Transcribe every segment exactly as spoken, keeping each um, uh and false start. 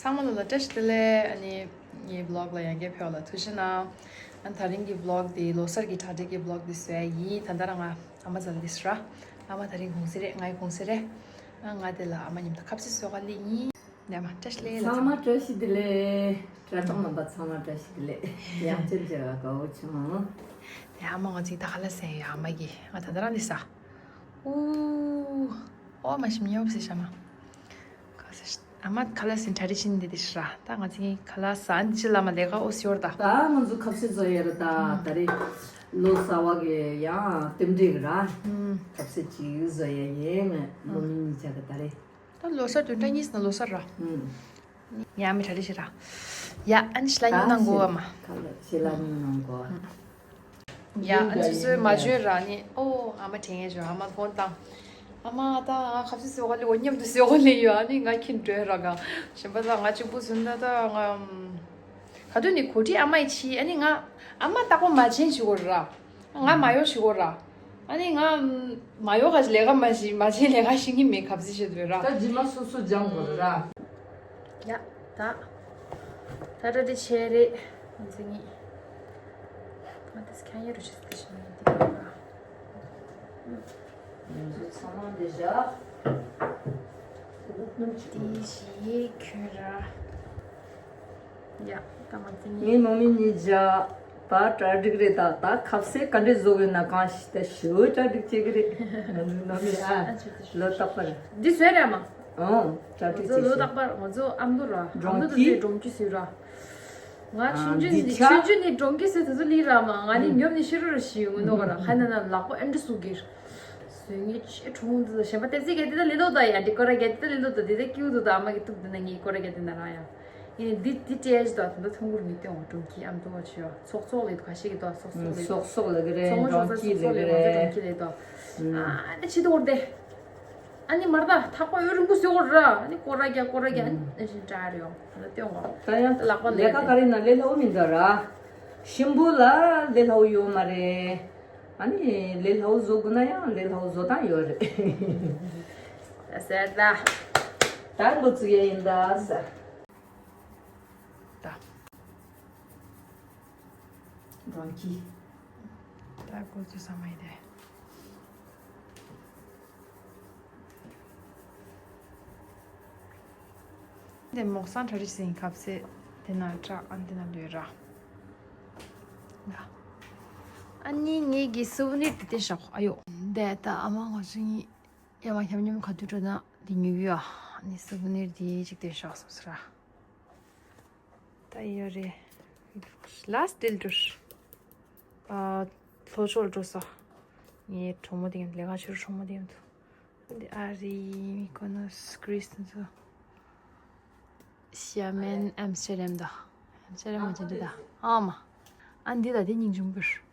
ཚང་མ་ལ་བཀྲ་ཤིས་བདེ་ལེགས། ཨ་ནི་ངའི་བི་ལོག་ལ་ཡང་བསྐྱར་ཕེབས་པ་ལ་ཐུགས་རྗེ་གནང་། ཨ་ནི་དེ་རིང་གི་བི་ལོག་འདི་ལོ་གསར་གྱི་གྲ་སྒྲིག་གི་བི་ལོག་འདི་བཟོ་ཡ་ཡིན། ད་ལྟ་རང་ང་ཨ་མ་རྩ་ལ་འདི་ཟེར་ར། ཨ་མ་དེ་རིང་གུང་སེང་རེད། ང་ཡི་གུང་སེང་རེད། ཨ་ང་དེ་ལ་ཨ་མ་མཉམ་དུ་ཁ་ཟས་བཟོ་ག་སླེབས་ཡིན། ཡ་མ་བཀྲ་ཤིས་བདེ་ལེགས་ལ། ཚང་མ་བཀྲ་ཤིས་བདེ་ལེགས། དྲ་གྲོགས་རྣམ་པ་ཚང་མ་བཀྲ་ཤིས་བདེ་ལེགས། ཡང་བསྐྱར་མཇལ་བ་དགའ་བོ་བྱུང་། དེ་ཨ་མ་ང་ཚོའི་ད་ཁ་ལག་ཟས་ཡོད། ཨ་མ་གིས་ང་ད་ལྟ་རང་འདི་ཟ། ཨུ། ཨོ་མ་ཞིམ་ཉོབ་ཟེར་ཤ་མ། ཁ་ཟས། ཨ་མ་ཁ་ལག་ཟས་གྲ་སྒྲིག་བྱེད་འདི་འདི་ཤ་ར། ད་ང་ཚོའི་ཁ་ལག་ཟ་འདི་ཅི་ལ་མ་ལས་ཀ་ཨོ་སི་ཡོར་ད། ད་ང་ཚོ་ཁ་ཟས་བཟོ་ཡ་ར་ད། ད་རེས་ལོ་གསར་བ་གི་ཡང་རྟེན་འབྲེལ་གི་ར། ཁ་ཟས་ཅིག་བཟོ་ཡ་ཡིན། ང་ནོ་མི་གཉིས་ཆ་གི་ད་རེས། ད་ལོ་གསར་བདུན་ཕྲག་གཉིས་ནང་ལོ་གསར་ར། ཡ་མི་གྲ་སྒྲིག་བྱེད་ར། ཡ་ཨ་ནི་ཤི་ལ་ཉིན་ནང་གོ་བ་མ། ཁ་ལག་ཤི་ལ་ཉིན་ནང་གོ་བ། ཡ་ཨ་ནི་སོ་སོའི་མ་བྱོན་ར་ནི། ཨོ་ཨ་མ་དྲན་ཡས་བྱོན། ཨ་མ་ཕོན་བཏང་། ཨ་མ་ད་ང་ཁ་ཟས་བཟོ་ག་སླེབས། འོ་མཉམ་དུ་བཟོ་ག་སླེབས་ཡོད། ཨ་ནི་ང་ཁྱིམ་འགྲོ་ར་ག་གཞན་པ་ད་ང་གཅིག་པུ་ཟིན་ད། ད་ང་ག་དུས་ནི་གོ་ཁྲིད་ཨ་མ་ཡི་ཕྱི། ཨ་ནི་ང་ཨ་མ་རྟག་པར་མ་བྱན་བྱེད་དགོས་ར། ང་མ་ཡོང་བྱེད་དགོས་ར། ཨ་ནི་ང་མ་ཡོང་ག་ལས་ཀ་མ་བྱེད། མ་བྱན་ལས་ཀ་ཤེས་ཀྱི་མེད། ཁ་ཟས་བྱེད་དུས་ར། ད་རྗེས་མ་སོ་སོ་སྦྱང་དགོས་ར། ཡ་ད། ད་ད་དེ་ཆེ་རེད། ང་ཚོ་གཉིས། ང་དེ་ཁྱང་ཡེ་རུ་ཆེ་དེ་ཤི་མེད་དེ་ག་ར། ང་ཚོ་ཚང་མ་འདི་བཞག་འདི་ཞིག་ཁྱོད་ར། ཡ་ད་ང་ཚོ་གཉིས། ངའི་ནང་མི་གཉིས་བཞག་ད་གྲ་སྒྲིག་རེད། ད་ད་ཁ་ཟས་ག་འདྲས་བཟོ་དགོས་ན་གང་ཞིག་ད་ཞུ་གྲ་སྒྲིག་བྱེད་ཀྱི་རེད། ང་ཚོའི་ནང་མི་ཨ་ལོ་རྟག་པར། འདི་བཟོས་རེད་མ། ཨོ་གྲ་སྒྲིག་ང་ཚོ་བྱེད་ལོ་ཀྱི། རྟག་པར་ང་ཚོ་ཨ་མདོ་ར། ཨ་སྒྲོན་མདོ་དུ་སྐྱིད། ཚོས་སྒྲོན་སྐྱིད་བཟོས་ར། ང་ཨ་ཆུང་ཆུང་འདི་ནི་ཆ། ཆུང་ཆུང་ནི་སྒྲོན་སྐྱིད་བཟོས་དུས་ཚོད་ལི་ར་མ། ང་ནི་ཉོབ་ནི་ཤི་རུ་རུ་ཞིག་ངུ་ནོ་ག་ར། ཧ་ན་ན་ལག་པ་ཨེ་འདྲ་སུ་གིར། བཟོས་ངའི་ཆེ་གྲོང་དུ་གཞན་པ་ཏེ་ཙི་གེ་དེ་ད་ལི་ལོ་ད་ཡ། འདི་ཀོ་ར་གེ་དེ་ད་ལི་ལོ་ད། དེ་ད་ཀིའུ་དུ་ད་ཨ་མ་གི་ཐུབ་དེ་ན་ངའི་ཀོ་ར་གེ་དེ་ན་ར་ཡ། ཡིན་འདི་འདི་ཏྲེ་ཞི་དོ། ད་ད་ཐུང་གུར་མི་སྟོན་འོ། སྒྲོན་སྐྱིད་ཨ་མདོ་བ་ཆེ་ཡོ། ཚོགས་ཚོགས་ལས་ཁ་ཤས་ཀྱི་དོ། ཚོགས་ཚོགས་ལས། ཚོགས་ཚོགས་ལ་གི་རེད། ཚོགས་མོ་སྒྲོན་ཚོགས་ཚོགས་སྐྱིད་ཚོགས་ལས་ལས་གི་ང་ཚོ་རེད། སྒྲོན་སྐྱིད་ལས་དོ། ཨ་ད་ཆེ་དུ་འོར་དེ། ཨ་ནི་མར་ད་ཐག་པ་ཡོད་རིང་པོ་བཟོས་འོར་ར། ཨ་ནི་ཀོ་ར་རྒྱ་ཀོ་ར་རྒྱ། ཨ་ནི་ཨ་ཞིག་འདྲ་རེད་ཡོ། ད་ད་སྟོན་འོ། ད་ཡང་ལག་པ་ལས་ལས་ཀ་ག་རེ་ན་ལས་ལ་འོ་མི་འདྲ་ར། གཤིན་པོ་ལ་ལས་ལ་འོ་ཡོད་མ་རེད། ཨ་ནི་ལས་སླ་བོ་བཟོ་དགོས་ན་ཡང་ལས་སླ་བོ་བཟོ་སྟངས་ཡོད་རེད། ཟེར་ད། ད་འགོ་བཙུགས་ཡ་ཡིན་ད་ཟེར། ད། སྒྲོན་སྐྱིད། ད་འགོ་བཙུགས་ས་མ་ཡིན་ཏེ། འདི་མོག་སང་གྲ་སྒྲིག་ཟིན་ཁབ་སེ་དེ་ན་ཀྲ་ཨན་དེ་ན་ལོས་ར། ཨ་ནི་ངེད་ཀྱི་སུ་བུ་ནིར་དེ་དེ་ཤོག་ཨ་ཡོ། འདི་ད་ཨ་མ་ང་ཚོ་གཉིས་ཡ་མ་ཁྱམ་མཉམ་ག་དུས་འགྲོ་ན་འདི་ཉོ་གི་ཡོད། ཨ་ནི་སུ་བུ་ནིར་དེ་ཅིག་དེ་ཤོག་སོ་སོ་ར། ད་ཡོད་རེད། ལ་སི་ཊིལ་ཊུར། ཨ། ལྷོ་ཕྱོགས་འགྲོ་ས། ངའི་གྲོགས་མོ་དེ་ཡང་ལས་ཀ་ཕྱིར་གྲོགས་མོ་དེ་ཡང་འདུག་འདི་ཨ་རི། མི་ཀོ་ནོ་སི། གྷི་རི་སི་དེ་ཚོ། ཤ་མེན། ཨམ་སི་ཊར་ཌམ་དང་། ཨམ་སི་ཊར་ཌམ་མ་བྱེད་འདི་དང་། ཨ་མ། ཨ་འདི་དང་འདི་སྙིང་རྗེ་པོ་འབུར།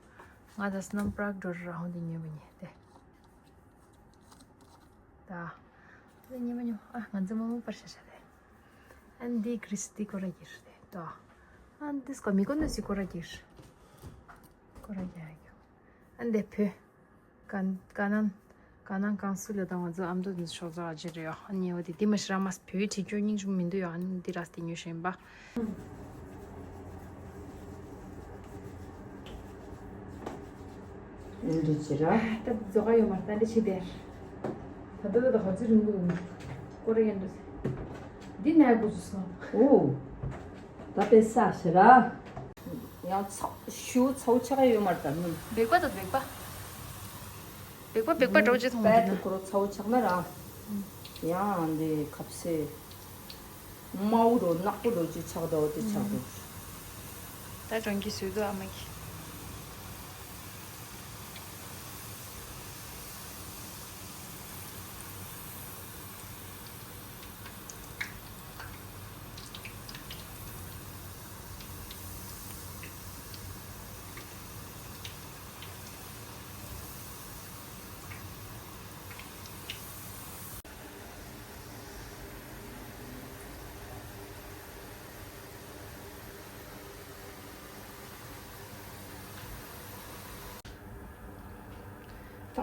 ང་དང་སྣམ་པྲག་འགྲོ་ར་ཧོང་འདི་ཉོས་པ་ཉེ་དེ། ད། དེ་ཉི་མ་ཉི་མ། ཨ། ང་ཚོ་མོག་མོག་པར་ཤ་ཤ་རེད། ཨ་འདི་གྷི་རི་སི་འདི་ཀོ་ར་གིར་རེད་དོ། ཨ་འདི་སྐོ་མི་ཀོ་ནོ་སི་ཀོ་ར་གིར། ཀོ་ར་གི་ཨ་གི། ཨ་འདི་བོད། ཀ་ཀ་ནན། ཀ་ནན་ཀང་སུ་ལ་དང་ང་ཚོ་ཨ་མདོ་འདི་ཚོ་ཤོག་ཛ་ཨ་ཅེ་རེད་ཡོ། ཨ་ཉེ་བ་དེ་དེ་མ་ཤི་ར་མ་བོད་བྲིས་རྒྱུ་སྙིང་རྗེ་མི་འདུག་ཡོ། ཨ་འདི་ར་སི་དེ་ཉོས་ཤེས་ཡིན་པ། ཨེ་འདྲ་ཅི་ར། ད་རྫོགས་ཡོད་མ་རེད། ད་འདྲ་ཆེ་དེར། ད་ད་ད་ད་ཧོ་ཙི་རིང་པོ་ཡོད་མ་རེད། ཀོ་རེ་ཡན་འདྲ་ཟེར། འདི་ནས་གོ་ཚུ་སོང་། ཨོ། ད་པེ་ས་ཤི་ར། ཡང་ཚ་ཤུ་ཚའུ་ཆག་ཡོད་མ་རེད་ད་ནི། བེག་པ་ད་བེག་པ། བེག་པ་བེག་པ་འགྲོ་ཅི་ཐོང་པ་ད་ན། ཁོ་རོ་ཚའུ་ཆག་ན་ར། ཡང་འདི་ཁབ་སེ། དམར་པོ་རོ་ནག་པོ་རོ་ཅི་ཆག་ད་འོ་དེ་ཆག་རོ། ད་གྲོང་གི་སུས་དོ་ཨ་མ་གི།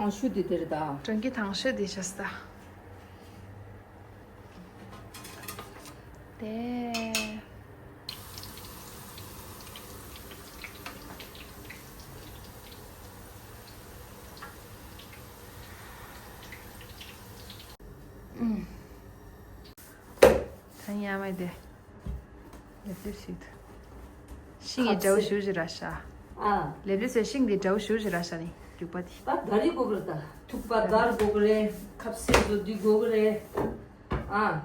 དང་ཤུ་དེ་དེར་ད། གྲོང་གི་དང་ཤུ་དེ་ཤ་སྟ། དེ། ཡ་མ་དེ། ལེབ་ལེབ་ཞིག་ཏུ། ཤིང་གི་འདྲ་བོ་ཞུ་ཞིག་ར་ཤ། ཨ། ལེབ་ལེབ་ཟེར་ཤིང་གི་འདྲ་བོ་ཞུ་ཞིག་ར་ཤ་ནི་རྒྱུག་པ་དེ། ད་ད་རི་གོ་གི་རེད་ད། ཐུག་པ་ད་རི་གོ་གི་རེད། ཁབ་སེ་བཟོ་དུས་གོ་གི་རེད། ཨ།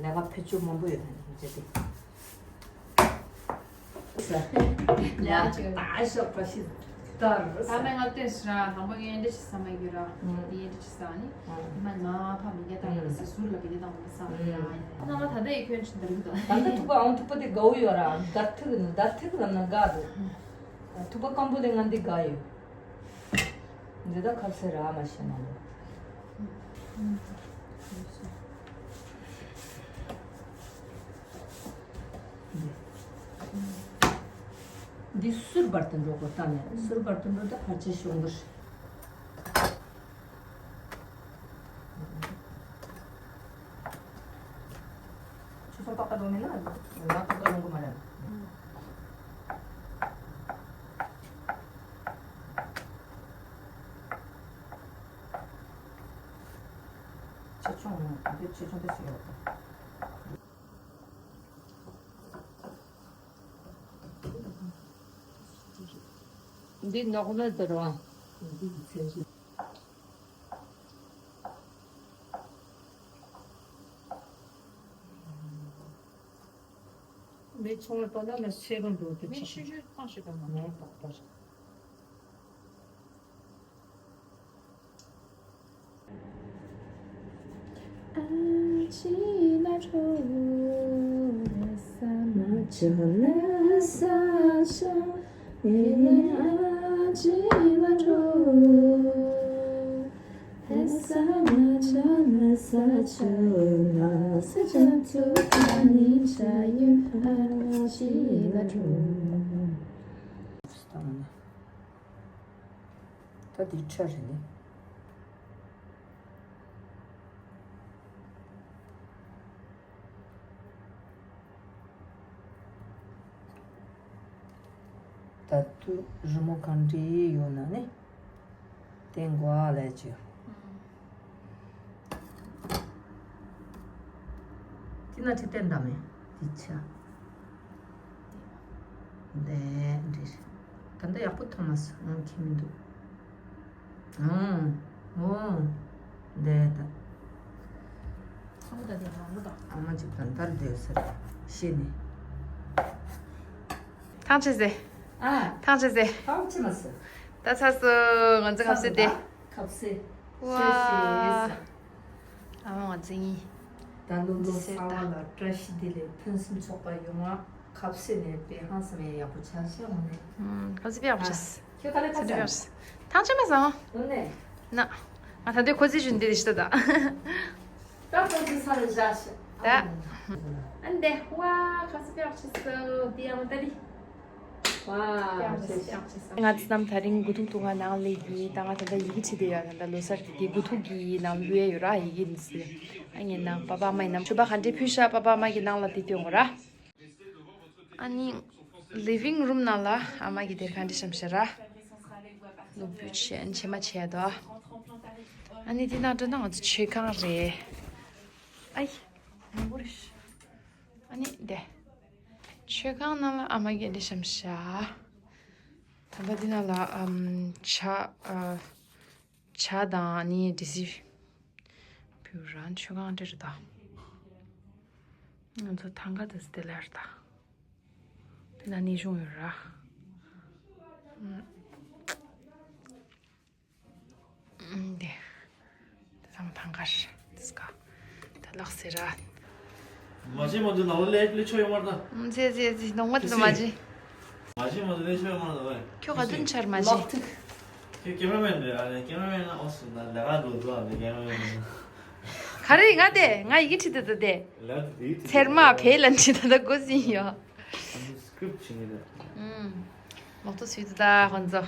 ལས་ཀ་ཕལ་ཆེར་མང་པོ་ཡོད་ད་ནི་བྱས་ཏེ། ཡ། ད་ཤོག་པ་ཤི་ད་རུ་ས། ད་མེད་ང་ལྟོས་ཤི་ར་དང་པོ་ངས་འདྲི་ཤི་ས་མ་གི་ར། ཨང་། འདི་འདྲི་ཤི་ས་ནི། ཨང་། ད་མ་ང་ཕ་མི་གེ་ད་ཡིན་སི་ཟུར་ལ་གི་དང་པོ་ས་མ་ཡ། ཨང་། ད་ང་ད་ད་ཡི་ཁྱོད་ཆུ་འདར་གི་ད། ད་ད་ཐུག་པ་ཨང་ཐུག་པ་དེ་གའུ་ཡོད་ར། ད་ཐུག་ནི་ད་ཐུག་ལ་ན་དགའ་འདུག། ཐུག་པ་སྐམ་པོ་དེ་ང་འདི་དགའ་ཡོད། འདི་ད་ཁབ་སེ་ར་མ་ཤེས་མ་ལོ། འདི་སུར་བར་དུ་འགྲོ་དགོས་ད་ནས་སུར་བར་དུ་འགྲོ་ད་ཕར་ཆེ་ཤོང་གི་རེད། ཆུ་ཚོད་ཏག་ཏག་འགྲོ་མིན་ན་ང་ཏག་ཏག་འགྲོ་གི་མ་རེད། ཆེ་ཆུང་ནང་དེ་ཆེ་ཆུང་དེ་ཞིག་ཡོད་དོ། འདི་ནོག་ནོག་དེ་རེད་བ། འདི་ཚན་ཞིག་མི་ཆུང་ལ་ལྟ་ན་མི་སེ་གང་འགྲོ་དེ་མི་ཆེ་ཆུང་ཆུང་ཐང་ཞིག་གང་མ་ནོར་དང་ལྟ་ཞིག་ད་འདི་ཁྲ་རེད་ནི། ད་དུ་རི་མོ་གང་འདྲ་ཡོད་ན་ནི་བསྟན་དགོས་ལས་ཅི། དེ་ན་ཅི་བསྟན་དང་མེད་དེ་ཆ། འདི་འདྲ། ད་འདི་ཡག་པོ་མཐོང་མ་སོང་ཁྱི་མི་འདུག་ཨང་། ཨོ། འདི་ད། ཨ་མ་ཅིག་ད་འདར་བསྡད་ཟེར་ཤེས་ནས། ཐང་ཆད་ཟེ། ཨ། ཐང་ཆད་ཟེ། ཐང་ཆད་མ་ཟེ། ད་ཚ་སོ་ང་ཚོ་ཁབ་སེ་དེ། ཁབ་སེ། ཝ། ཨ་མ་ང་ཚོ་གཉིས། ད་ལོ་ལོ་གསར་པ་ལ་བཀྲ་ཤིས་བདེ་ལེགས་ཕུན་སུམ་ཚོགས་པ་ཡོང་བ་ཁབ་སེ་ནས་པེ་ཧང་སེ་མེ་ཡག་པོ་ཆགས་ཤག་འོང་ནས། ཁབ་སེ་པེ་ཡག་པོ་ཆགས། ཁྱོད་ག་ལེ་ཁབ་སེ་པེ་ཡག་པོ་ཆགས། ཐང་ཆད་མ་ཟ་འོང་། འོང་ནས། ན། ང་ད་དུས་ཁོ་ཚོའི་ཞུན་དེ་རེ་ཞིག་ད། ད་ཁོ་ཚོའི་ས་རེ་བཞག་ཤག་ད། ཨ་འདེ་ཝ་ཁབ་སེ་པེ་ཡག་པོ་ཆགས་སོ་དེ་ཡང་ད་རེ། ང་ཚོ་རྣམས་དེ་རིང་དགུ་ཐུག་ཐུག་ག་ནང་ལས་ཀྱི་ད་ང་ད་ལྟ་ཡི་གེ་བྲིས་བསྡད་ཡོད། ད་ལྟ་ལོ་གསར་གྱི་དགུ་ཐུག་གི་ནང་བླུག་ཡ་ཡོད་ར། ཡི་གེ་འདི་ཚོ་ཨ་ངའི་ནང་པ་པ་མ་ཡིན་ནམ་མཆོད་པ་ག་འདྲས་ཕུལ་ཤག་པ་པ་མ་གི་ནང་ལ་དེ་སྟོན་དགོས་ར། ཨ་ནི་ལི་ཝིང་རུམ་ནང་ལ་ཨ་མ་གི་དེར་ག་འདྲས་བཤམས་ཤག་ར། ལུག་བུ་ཆེ་ཨན་ཆེ་མ་ཆེ་དོ། ཨ་ནི་དེ་ནང་འགྲོ་ན་ང་ཚོ་མཆོད་ཁང་རེད། ཨའི། མང་པོ་རེད། ཨ་ནི་དེ། མཆོད་ཁང་ནང་ལ་ཨ་མ་གི་འདི་བཤམས་ཤག་ད་ལྟ་འདི་ནང་ལ་ཨམ་ཇ་ཨ་ཇ་དང་ཨ་ནི་འདི་སི་བུ་རང་མཆོད་ཁང་འདྲ་རེད་ད། ང་ཚོ་ཐང་ག་དེ་སི་དེ་ལ་རེད་ད། དེ་ན་ནི་གཞུང་ཡོད་ར། ཨམ། འདི། ད་ཚང་མ་ཐང་གར། དེ་སྐ། ད་ལགས་ཟེར་ར། མ་བྱེད་མ་འདུག་ནང་ལ་ལས་ལས་ཆོ་ཡོང་བར་ད། ཨུམ་ཟེ་ཟེ་ཟེ་ནོང་མ་དེ་མ་བྱེད། མ་བྱེད་མ་འདུག་ལས་ཆོ་ཡོང་བར་ད་ཝེ། ཁྱོད་ག་དུས་འཆར་མ་བྱེད། ཁྱོད་ཀེ་མ་ར་མེན་རེད་ཨ་ལས་ཀེ་མ་ར་མེན་ན་ཨོ་སུ་ན་ལས་ཀ་འགྲོ་འདུག་ཨ་ལས་ཀེ་མ་ར་མེན་ན། ག་རེ་ང་དེ་ང་ཡི་གེ་བྲིས་ཏེ་ད་དེ། ལས་དེ་ཡིག་ཚེར་མ་བེ་ལ་འདྲི་ད་ད་གོ་ཟིན་ཡོད། ཨ་ནི་སི་ཀི་རིབ་བྱེད་ངེས་རེད། ཨུམ། མོག་ཏོ་སུས་ད་ཧོན་ཛོ།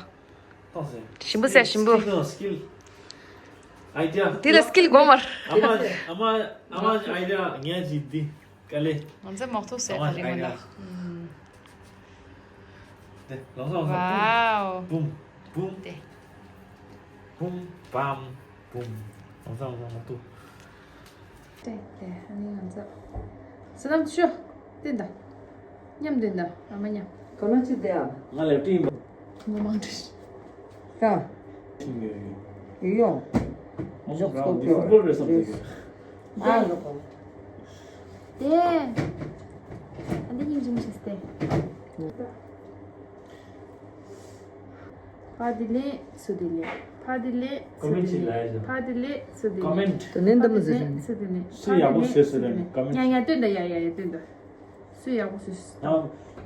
ཏོག་ཙེ། ཞིམ་པོ་ཟེར་ཞིམ་པོ། སི་ཀིལ་ནོ་སི་ཀིལ། ཨའི་ཌི་ཡ། དེ་ལ་སི་ཀིལ་དགོས་མར། ཨ་མ་ཨ་མ་ཨ་མ་ཨའི་ཌི་ཡ་ངས་ཅིག་འདི་དཀའ་ལས། ང་ཚོ་མོག་ཏོ་ཟེར་ཨ་མ་ག་ལེ་ཨའི་ཌི་ཡ། མོ་ན། ཨུམ། དེ་ལོང་སོང་སོང་། ཝའོ། བུམ་བུམ། དེ། བུམ་བམ། བུམ། ཨང་ཚ་ཨང་ཚ་མ་ཏུ། ཏེ་ཏེ་ཨ་ནི་ང་ཚོ། སི་ལམ་ཤོ། ཏེ་འདའ། མཉམ་ཏེ་འདའ་ཨ་མ་མཉམ། ག་ན་ཅི་དེ་ཨ། ང་ལེབ་ཏི་ཡིན་པ། ངོ་མང་ཏི། ཀ་ཡོ་ཡོ། ཨ་ལོ་གོ། ཏེ། ཨ་ནི་ཉིན་ཅིང་ཤེས་ཏེ། ཕ་དེ་ལེ་སུ་དེ་ལེ། ཕ་དེ་ལེ་སུ་དེ་ལེ། ཕ་དེ་ལེ་སུ་དེ་ལེ། ཀོ་མེན་ཊི། དེ་ནས་འདི་མི་ཟེར་ནས། སུ་དེ་ལེ། སུ་ཡག་པོ་བཟོས་ཟེར་ནས་ཀོ་མེན་ཊི། ཡ་ཡ་སྟོན་ད་ཡ་ཡ་ཡ་སྟོན་ད། སུ་ཡག་པོ་བཟོས་ཟེར། ཨ།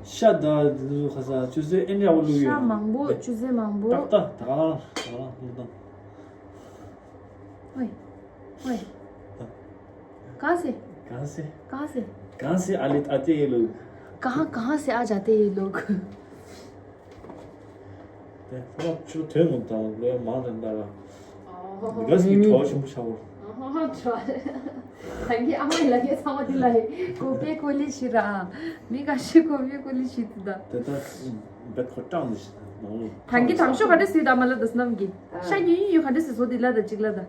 ཤ་ད་དེ་ཚོ་ཁ་ས་ཆུ་ཚོད་ཨེ་འདྲ་ཡག་པོ་བླུགས་ཡོད། ཤ་མང་པོ་ཆུ་ཚོད་མང་པོ། ཏག་ཏག་ད་ག་རང་ད་ག་རང་བླུགས་དང་། ཨོའི། ཨོའི། ད། གང་སེ། གང་སེ། གང་སེ། གང་སེ་ཨ་ལི་ཨ་ཏེ་ཡེ་ལུག། གང་གང་སེ་ཨ་ཇ་ཏེ་ཡེ་ལུག། དེ་ཁོ་ཆུ་དོན་ནུབ་དང་ལོས་མང་དྲན་པ་ལ། འགའ་ཞིག་གི་གྲོགས་ཆེན་པོ་ཆགས་པར། ཨོ་ཧོ་གྲོགས། ད་གི་ཨ་མའི་ལ་གི་ཚང་མ་དེ་ལ་ཡི་གོ་པའི་གོ་ལི་ཤི་ར། མི་འགའ་ཞིག་གོ་པའི་གོ་ལི་ཤི་དུ་ད། དེ་ད་བེད་ཁོ་སྐྲངས་ནི་ཤི་ད་ནོ། ད་གི་དང་ཤོ་ག་འདྲ་སི་ད་མ་ལ་ད་སྣམ་གི། ཤ་ཉུ་ཉུ་ཡོ་ག་འདྲ་སི་བཟོ་དེ་ལ་ད་ཅིག་ལ་ད།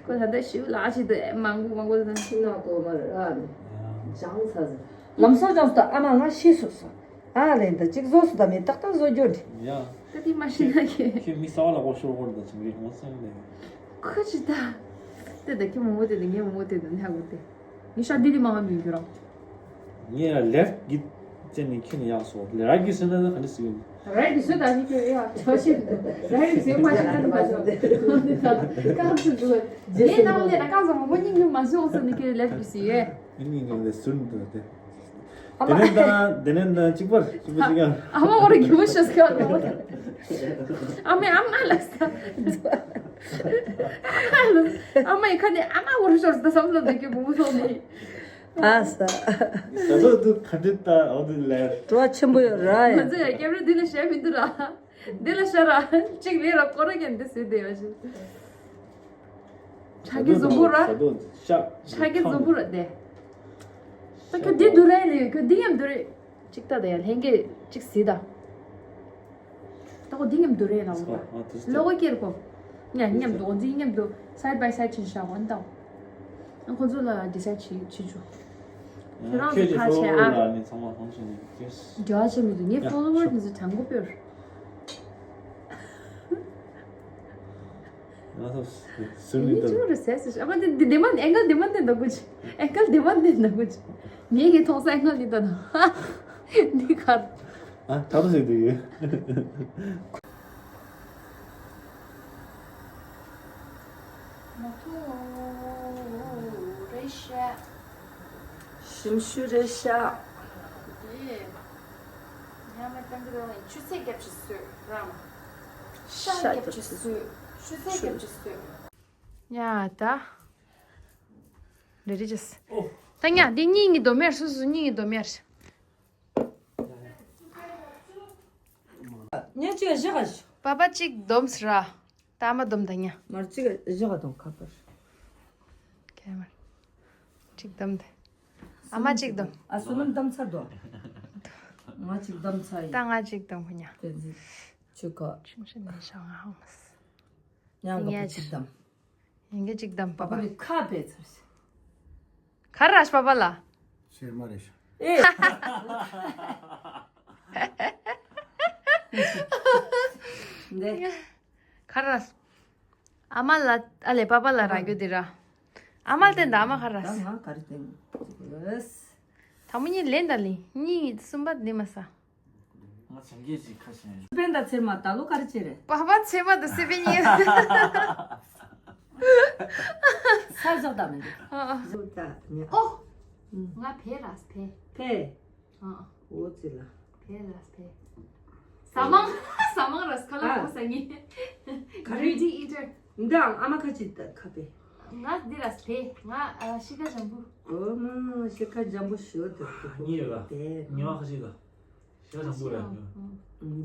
ཁོ་ད་ད་ཤི་ལ་ཤི་ད་མང་གུ་མང་གུ་ད། ཤི་ན་གོ་མ་ར་ནི། ཇང་ས་ཟི། ལམ་སང་ཇང་ས་ད་ཨ་མ་ང་ཤི་སོ་སོ། ཨ་ལེ་འདི་གཅིག་བཟོ་སུ་དམ་མེད་ཏག་ཏག་བཟོ་རྒྱུ་འདི། ཡ། ད་དེ་མ་ཤེས་ན་ཁྱེད། ཁྱེད་མི་ས་བ་ལ་གོ་ཤོར་གོ་འདི་ཚང་མི་ངོ་སེམས་ལེ། ཁོ་ཅི་ད། དེ་ད་ཁྱེད་མོ་མོ་དེ་དེ་ངའི་མོ་མོ་དེ་དེ་ནི་ཧ་གོ་དེ། ངའི་ཤ་འདི་ལི་མ་ཧ་མི་འགྱུར་རོ། ངས་ལ་ལེབ་གི་ཅན་ནི་ཁྱེད་ནི་ཡག་སོ་ལེ་ར་གི་སེ་ན་ད་ག་འདི་སི་ཡོད། ར་གི་སུ་ད་ནི་ཁྱེད་ཡ་ཆོ་ཤེས་འདུག་ར་གི་སུ་མ་ཤེས་ན་ནི་མ་ཤོ་འདི་ད་ཀ་ཚུ་འདུག་ངའི་ནང་ལས་ད་ཀ་ཚོ་མོ་མོ་ཉིན་ཉུང་མ་ཤོ་སོ་ནི་ཁྱེད་ལེབ་གི་སི་ཡོད། ངའི་ནང་ལས་སུན་འདུག་དེ། ཨ་མ། དེ་ནས་ད་དེ་ནས་ད་གཅིག་པར་གཅིག་པར་གཅིག་ཡང་། ཨ་མ་འོ་ར་གི་མོ་ཤོ་སྐྱོ་ནོ། ཨ་མའི་ཨ་མ་ལ་ས། ཨ་མ་ཡི་ཁ་ནས་ཨ་མ་འོ་ར་ཤོར་ས་བསམ་བློ་འདི་གི་བུ་མོ་ཐོག་ནས། ཨ་ས། ད་དུ་དུ་ཁ་འདི་ད་འོ་དུ་ལེ། བྲོ་བ་ཆེན་པོ་ཡོད་ར་ཡ། ང་ཚོ་ཡ་སྐྱབས་རེ་འདི་ལ་བཤད་མི་འདུག་ར། འདི་ལ་ཤ་ར། གཅིག་ལས་ར་སྐོར་ར་ཀྱང་འདི་ཟེར་བསྡད་ཡ་ཞིག་ཆ་གི་འཛོམས་པོ་ར། ཆ་གི་འཛོམས་པོ་ར་དེ། ད་ཁྱོད་འདི་འདུག་རེད་ལས་ཁྱོད་འདི་མཉམ་འདུག་རེད། གཅིག་ལྟ་དང་ཡ་ལྷན་རྒྱས་གཅིག་ཟེར་ད། ད་ཁོ་འདི་མཉམ་འདུག་རེད་ལ་འོ་ད། ལོ་གོ་ཀེར་ཁོ། ཉ་མཉམ་འདུག་འོ་འདི་མཉམ་འདུག side by side ཕྱིན་ཤག་འོ་ད། ཁོ་ཚོ་ལ་ཌི་སའིཌ་བྱེད་བྱེད་ཆོག་ཁྱོད་རང་ཚོ་ཁྱོད་ཀྱི་ཕར་བྱས་ཨ། ཕོ་ལོ་ཝར་ལ་ནི་ཚང་མ་ཧང་ཆེ་ནི་ཀེས། འགྲོ་བ་ཆེ་མི་འདུག་ངའི་ཕོ་ལོ་ཝར་དེ་ཚོ་གྲངས་མགོ་དཔེར། ང་ཚོ་སུ་ནི་ད། ཅུང་རེ་སེ་སེ་ཨ་མ་དེ་དེ་མ་ཨེང་གལ་དེ་མ་དེ་འདོག་གོ་ཅི། ཨེང་གལ་དེ་མ་དེ་འདོག་གོ་ཅི། ངེད་ཀྱི་མཐོང་ས་ཨེང་གལ་དེ་ད་ན། འདི་གར། ཨ་ད་དུ་ཟེར་དུ་ཡོད། མ་ཐུ་རེ་ཤ། ཞིམ་ཤུ་རེ་ཤ། དེ། ཉ་མ་ཏང་གི་རང་ཆུ་ཚད་རྒྱབ་ཅིག་སོས་ར་མ། ཤ་རྒྱབ་ཅིག་སོས། ཆུ་ཚད་རྒྱབ་ཅིག་སོས། ཉ་ད། རེ་རེ་ཅིག་ད་ཉ་འདི་གཉིས་ཀྱི་དོ་མེར་སོ་སོ་གཉིས་ཀྱི་དོ་མེར། ཉ་གཅིག་བཞི་ག་ཞུ། པ་པ་གཅིག་སྡོམས་ར། ད་མ་སྡོམ་ད་ཉ། མར་གཅིག་བཞི་ག་སྡོམ་ཁ་པར། ཁེ་མར། གཅིག་སྡོམ་དེ། ཨ་མ་གཅིག་སྡོམ། ཨ་སུ་ལམ་སྡོམ་ཚར་དོ། ང་གཅིག་སྡོམ་ཚར་ཡིན། ད་ང་གཅིག་སྡོམ་ཁོ་ཉ། དེ་ཚི་ཆུ་ཁ། ཆུང་ཆུ་ནས་ཤ་ང་ཧང་མ་སི། ཉ་ང་པ་གཅིག་སྡོམ། ཡིན་གྱི་གཅིག་དམ་པ་པ། པ་པ་རི་ཁ་བེ་ཚར་ཤི། ག་ར་ཤ་པ་པ་ལ། ཤེར་མ་རེ་ཤ། ཨེ། འདི། ག་ར། ཨ་མ་ལ་ཨ་ལེ་པ་པ་ལ་ར་རྒྱུ་འདི་ར། ཨ་མ་ལ་བསྟན་ད་ཨ་མ་ག་ར་ཤ། ད་ང་ག་རེ་བསྟན། ད་མོ་གཉིས་ལེན་ད་ལི་གཉིས་གསུམ་པ་འདི་མ་ས། ང་བྱང་གི་ཅིག་ཁ་ཤས། སྤེན་ད་ཚེར་མ་ད་ལོ་ག་རེ་བྱེད་རེད། པ་པ་ཚེར་མ་ད་སི་པེ་ཉེ། ས་ཟག་ད་མི་འདུག་ཨ་ཨ། ཟུག་ད་ཉེ། ཨོ། ང་བེ་ར་སི་བེ། བེ། ཨ་ཨ། འོ་ཙི་ལ། བེ་ར་སི་བེ། ས་མང་ས་མང་ར་སི་ཁ་ལ་ཨ། གོ་ས་ཉེ། ག་རེ། གྲི་ཨི་ཏར། འདི་ཨ་མ་ཁ་ཅིག་ད་ཁ་བེ། ང་འདི་ར་སི་བེ། ང་ཨ་ཤི་ཁ་འཇམ་པོ། འོ་མ་ཤི་ཁ་འཇམ་པོ་ཞོ་ད་ཉེ་ར། བེ། ཉེ་བ་ཁ་ཅིག་ད། ཤ་ཞིམ་པོ་རེད།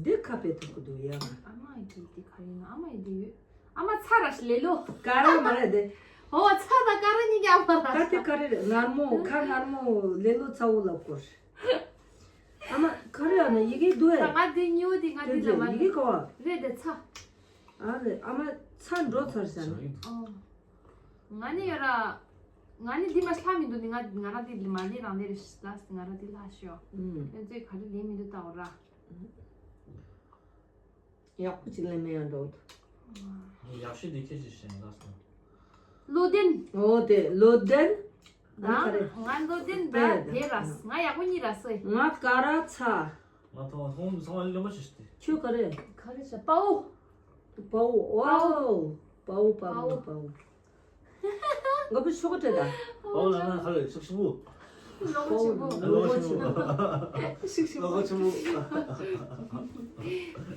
འདི་ཁ་པའི་ཐོག་གི་འདུག་ཡ། ཨ་མ་ཡི་འདི་ཁ་ཡིན་ནོ། ཨ་མ་ཡི་འདི་ཡོད། ཨ་མ་ཚ་ར་ཤི་ལེ་ལོ། ཀ་ར་མ་རེད་དེ། ཨོ་ཚ་དང་ཀ་ར་གཉིས་ཀྱི་ཨ་མ་ར། ད་དེ་ཀ་རེ་རེད། ངར་མོ་ཁ་ངར་མོ་ལེ་ལོ་ཚ་བོ་ལ་སྐོར། ཨ་མ་ཁ་རེ་ཨ་མ་ཡི་གེ་འདུག་ཨེ། ད་ང་འདི་ཉོ་འདི་ང་འདི་ལ་མ་ཡི་གེ་ག་བ། རེད་དེ་ཚ། ཨ་རེ་ཨ་མ་ཚ་འགྲོ་ཚར་ཤག་ནི། ཨོ། ང་ནི་ཡོད་ར། ང་ནི་འདི་མ་ལྷ་མི་འདུག་ནི། ང་ང་ར་འདི་མ་ལི་རང་འདི་རེ་ལ་ང་ར་འདི་ལྷ་ཤོ། ཨུམ། ཨེ་ཙོས་ག་རེ་ལས་མི་འདུག་ལྟ་འོ་ར། ཡག་པོ་ཅིག་ལས་མེད་ཡང་འགྲོ་འདུག་ཡག་ཤོས་འདི་ཁྱེད་ཀྱིས་ཤེས་ལ་སོང་། བློ་ལྡན། ཨོ་དེ་བློ་ལྡན། ང་ག་རེ། ང་བློ་ལྡན་ད་དེ་ར། ང་ཡག་པོ་གཉིས་ར་སོ། ང་ཀ་ར་ཚ། ང་ཐོང་ཐོང་སོང་བ་ལོན་པ་ཞིག་སྟེ། ཁྱོད་ག་རེ། ག་རེ་ཤ་པའོ། པའོ། ཨོ། པའོ་པའོ་པའོ། ང་བུ་ཤོག་སྤྲད་ད། པའོ་ལ་ན་ག་རེ་ཤུག་ཤུག་བུ། ལོག་ཆུ་བུ། ལོག་ཆུ་བུ། ཤུག་ཤུག་བུ། ལོག་ཆུ་བུ།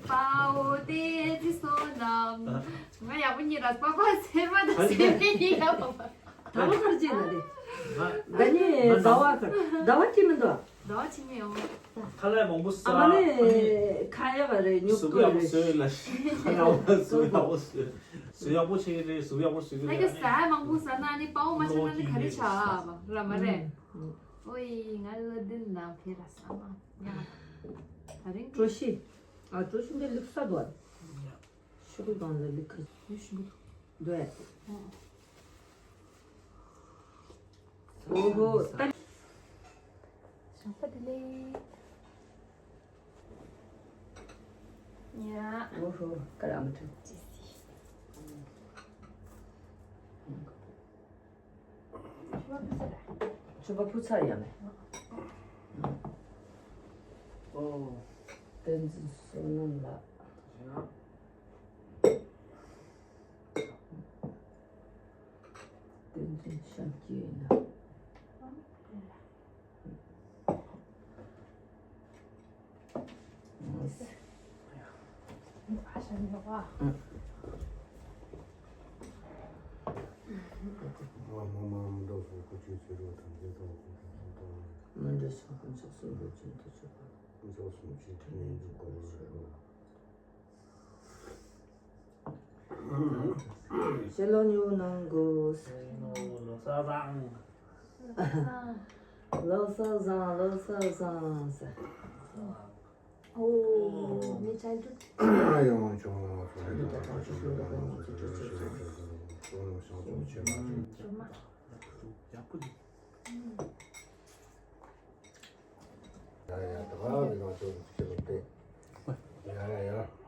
པའོ་དེ་ཅི་སོ་ནམ། ང་ཡག་པོ་གཉིས་ར་པ་པ་ཟེར་བ་དང་ཟེར་བའི་ཡ་པ་པ། ད་བ་གར་ཅི་ན་དེ། ད་ནི་ཟླ་བ་གར་ཟླ་བ་ཅི་མི་འདུག་ཟླ་བ་ཅི་མི་ཡོང་། ཁ་ལས་མང་པོ་ཟ། ཨ་མ་ནི་ཁ་ཡག་རེད། ཉོབ་ཏོ་རེད། ཟུག་ཡག་པོ་ཟོས་ལ། ཁ་ཡག་པོ་ཟོས་ཡག་པོ་ཟོས། ཟོས་ཡག་པོ་བྱེད་ཀྱི་རེད། ཟུག་ཡག་པོ་ཟོས་ཀྱི་རེད། ད་ཀྱི་ཟ་མང་པོ་ཟ་ན་ནི་པའོ་མ་ཟ་ན་ནི་ག་རེ་ཆགས་པ་ར་མ་རེད། ཨོ་ཡི་ང་བློ་ལྡན་ན་ཕེ་ར་ས་མ་ཡ། ད་རིང་གྲོ་ཞིབ། ཨ་གྲོ་ཞིབ་འདི་ལུག་ས་དོ། ཤུ་གུ་དང་ལ་ལུག་ཁ། ཡུ་ཤུ་གུ་དོ། ཨོ་ཧོ་ད། ཞོགས་པ་བདེ་ལེགས། ཡ། ཨོ་ཧོ་ཀ་ར་མ་ཐུ། ཅི་སི། ཆུ་བ་ཕུ་ཚར་ཡ་མེད། ཨོ། བསྟན་འཛིན་བསོད་ནམས་ལགས། བསྟན་འཛིན་ཤཱཀྱའི་ན། མི་འདྲ་ས་ཁོང་ཆགས་སོང་བོད་ཅན་དུ་ཆགས་པ། མི་ཚོགས་སུ་ཆེས་ཁྲིམས་ཡིན་འཇུག་པ་རེད། ཞེ་ལོ་ཉུ་ནང་གོ། ལོ་ས་བཟང་། ལོ་ས་བཟང་། ལོ་ས་བཟང་ཟེར། ཨོ། མི་ཆ་འགྲིག་ཡོང་བྱུང་། ཡག་པོ་འདུག་ཡ་ཡ། ད་ག་བའི་ནང་ཚོ་ཁྱེད་ལ་བལྟས། ཡ་ཡ་ཡ།